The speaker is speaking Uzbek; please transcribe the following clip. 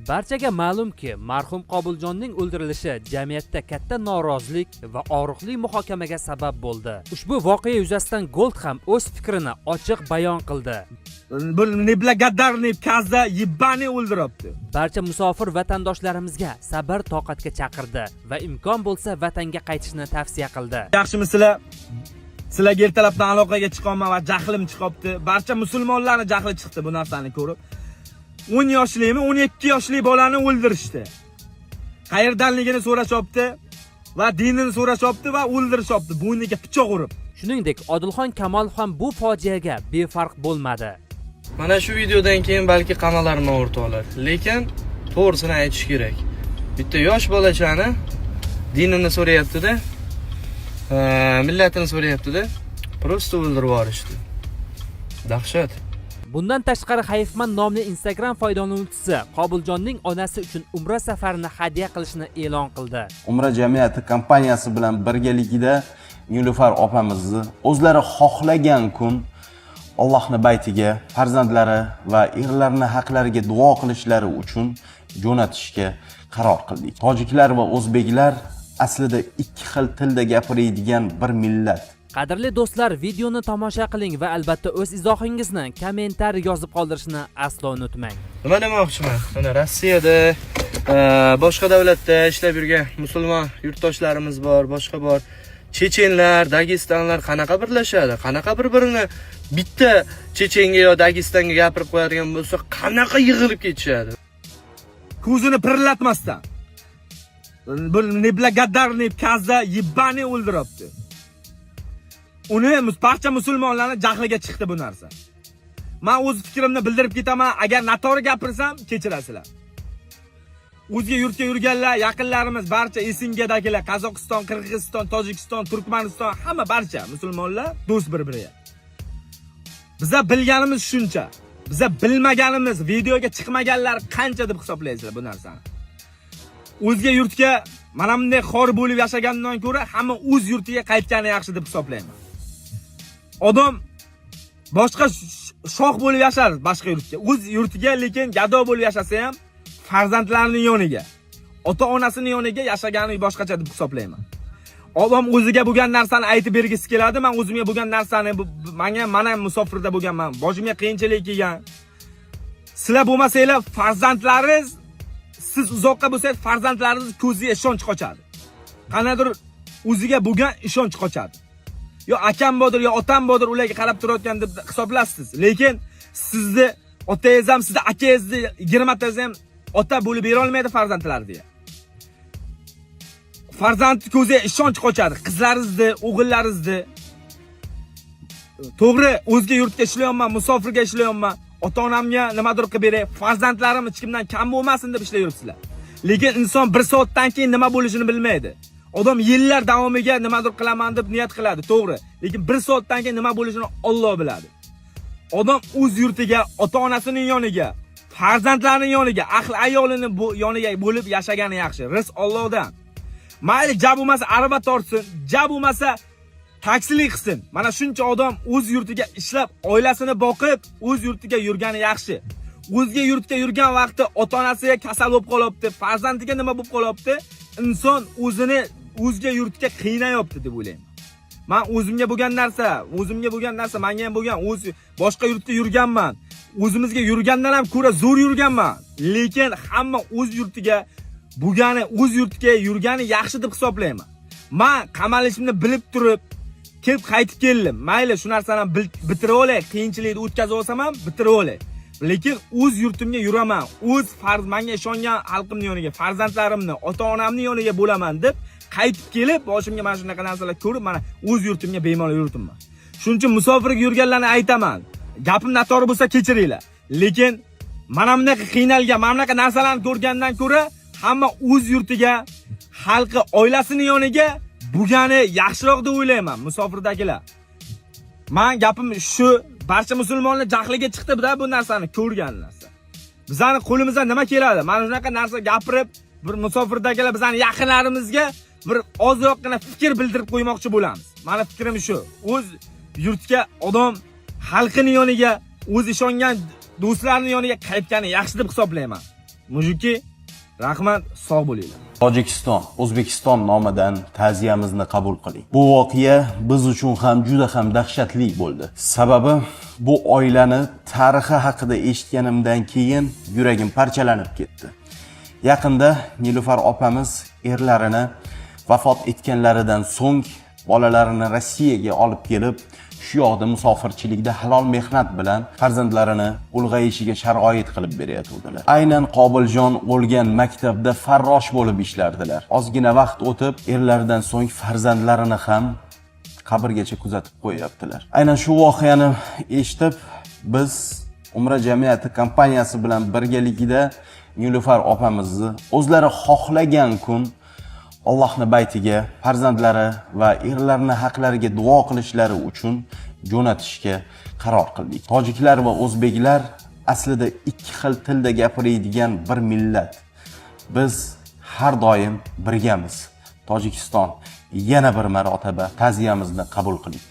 Barchaga ma'lumki, marhum Qobiljonning o'ldirilishi jamiyatda katta norozilik va og'riqli muhokamaga sabab bo'ldi. Ushbu voqea yuzasidan Gold ham o'z fikrini ochiq bayon qildi. Bir неблагодарный коза ебаный o'ldiribdi. Barcha musofir vatandoshlarimizga sabr toqatga chaqirdi va imkon bo'lsa, vatanga qaytishni tavsiya qildi. Yaxshimisizlar? Sizlarga ertalabdan aloqaga chiqolman va jahlim chiqibdi. Barcha musulmonlarni jahli chiqdi bu narsani ko'rib. 10 yoshlimi, 12 yoshli bolani o'ldirishdi. Qayerdanligini so'rashyapti va dinini so'rashyapti va o'ldirishyapti bo'yniga pichoq urib. Shuningdek, Odilxon Kamolov ham bu fojiaga befarq bo'lmadi. Mana shu videodan keyin balki qamalarman, o'rtoqlar. Lekin to'g'risini aytish kerak. Bitta yosh bolachani dinini so'rayapti-da, millatini so'rayapti-da, просто o'ldirib yuborishdi. Dahshat. Bundan tashqari, Hayfman nomli Instagram foydalanuvchisi Qobiljonning onasi uchun umra safarini hadya qilishni e'lon qildi. Umra jamiyati kompaniyasi bilan birgalikda Nilufar opamizni o'zlari xohlagan kun Allohni baytiga farzandlari va erlarini haqlariga duo qilishlari uchun jo'natishga qaror qildik. Tojiklar va o'zbeklar aslida ikki xil tilda gapiradigan bir millat. Qadrli do'stlar, videoni tomosha qiling va albatta o'z izohingizni kommentariy yozib qoldirishni aslo unutmang. Nima demoqchiman? Mana Rossiyada, boshqa davlatda ishlab yurgan musulmon yurtdoshlarimiz bor, boshqa bor. Chechenlar, Dagestonlar qanaqa birlashadi? Qanaqa bir-birini bitta chechenga yo Dagestonga gapirib qo'yadigan bo'lsa, qanaqa yig'ilib ketishadi? Ko'zini pirillatmasdan. Bir неблагодарный коза ебаный o'ldiribdi. Uni barcha musulmonlarni jahliga chiqdi bu narsa. Men o'z fikrimni bildirib ketaman. Agar noto'g'ri gapirsam, kechirasizlar. O'zga yurtga yurganlar, yaqinlarimiz, barcha СНГ dagilar, Qozog'iston, Qirg'iziston, Tojikiston, Turkmaniston, hamma barcha musulmonlar do'st bir-biriga. Biza bilganimiz shuncha. Biza bilmaganimiz, videoga chiqmaganlar qancha deb hisoblaysizlar bu narsani? O'zga yurtga mana bunday xor bo'lib yashagandan ko'ra hamma o'z yurtiga qaytgani yaxshi deb hisoblayman. Odam boshqa shoh bo'lib yashar boshqa yurtga. O'z yurtiga lekin gado bo'lib yashasa ham farzandlarining yoniga, ota-onasining yoniga yashagani boshqacha deb hisoblayman. Odam o'ziga bo'lgan narsani aytib bergisi keladi. Men o'zimga bo'lgan narsani menga mana musofirda bo'lganman. Boshimga qiyinchilik kelgan. Sizlar bo'lmasanglar, farzandlaringiz, siz uzoqqa bo'lsangiz, farzandlaringiz ko'ziga ishonch qochadi. Qandaydir o'ziga bo'lgan ishonch qochadi. Yo akam bordir, yo otam bordir, ularga qarab turayotgan deb hisoblasiz. Lekin sizni otangiz ham, sizni akangizni 20 tangiz ham ota bo'lib bera olmaydi farzandlariga. Farzandni ko'ziga ishonch qochadi. Qizlaringizni, o'g'illaringizni. To'g'ri, o'zga yurtga ishlayapman, musofirga ishlayapman. Ota-onamga nimadir qilib beray, farzandlarim hech kimdan kam bo'lmasin deb ishlayapsizlar. Lekin inson bir soatdan keyin nima bo'lishini bilmaydi. Odam yillar davomiga nimadir qilaman deb niyat qiladi, to'g'ri. Lekin bir soatdan keyin nima bo'lishini Alloh biladi. Odam o'z yurtiga, ota-onasining yoniga, farzandlarining yoniga, ahli ayolini yoniga bo'lib yashagani yaxshi. Rizq Allohdan. Mayli, ja bo'lmasa arava tortsin, ja bo'lmasa taksilik qilsin. Mana shuncha odam o'z yurtiga ishlab, oilasini boqib, o'z yurtiga yurgani yaxshi. O'zga yurtga yurgan vaqti ota-onasiga kasal bo'lib qolyapti, farzandiga nima bo'lib qolyapti? Inson o'zini o'zga yurtga qiynayapti deb o'ylayman. Man o'zimga bo'lgan narsa, o'zimga bo'lgan narsa, menga ham bo'lgan, o'z boshqa yurtda yurganman. O'zimizga yurgandan ham ko'ra zo'r yurganman. Lekin hamma o'z yurtiga bo'lgani, o'z yurtiga yurgani yaxshi deb hisoblayman. Man qamalishimni bilib turib, kelib qaytib keldim. Mayli, shu narsani bitirib olay, qiyinchilikni o'tkazib olsam ham bitirib olay. Lekin o'z yurtimga yuraman. O'z farz menga ishongan xalqimning yoniga, farzandlarimni, ota-onamning yoniga bo'laman deb qaytib kelib, boshimga mana shunaqa narsalar ko'rib, mana o'z yurtimga bemalol yuribman. Shuning uchun musofirga yurganlarni aytaman. Gapim noto'g'ri bo'lsa, kechiringlar. Lekin mana bunaqa qiynalgan, mana bunaqa narsalarni ko'rgandan ko'ra hamma o'z yurtiga, xalqi, oilasining yoniga bo'lgani yaxshiroq deb o'ylayman, musofirdagilar. Man gapim shu, barcha musulmonlar jahliga chiqdi bu narsani ko'rgan narsa. Bizani qo'limizdan nima keladi? Mana shunaqa narsa gapirib, bir musofirdagilar, bizani yaqinlarimizga bir ozroqgina fikr bildirib qo'ymoqchi bo'lamiz. Mani fikrim shu. O'z yurtga odam xalqining yoniga, o'z ishongan do'stlarining yoniga qaytgani yaxshi deb hisoblayman. Мужики, rahmat, sog' bo'linglar. Tojikiston, O'zbekiston nomidan ta'ziyamizni qabul qiling. Bu voqea biz uchun ham juda ham dahshatli bo'ldi. Sababi bu oilani tarixi haqida eshitganimdan keyin yuragim parchalanib ketdi. Yaqinda Nilufar opamiz erlarini vafot etganlaridan so'ng bolalarini Rossiyaga olib kelib, shu yoqda musofirchilikda halol mehnat bilan farzandlarini ulg'ayishiga sharoit qilib berayotgandilar. Aynan Qobiljon o'lgan maktabda farrosh bo'lib ishlardilar. Ozgina vaqt o'tib, erlaridan so'ng farzandlarini ham qabrgacha kuzatib qo'yyaptilar. Aynan shu voqeani eshitib, biz Umra jamiyati kompaniyasi bilan birgalikda Nilufar opamizni o'zlari xohlagan kun Allohni baytiga farzandlari va erlarini haqlariga duo qilishlari uchun jo'natishga qaror qildik. Tojiklar va o'zbeklar aslida ikki xil tilda gapiradigan bir millat. Biz har doim birgamiz. Tojikiston, yana bir marotaba ta'ziyamizni qabul qiling.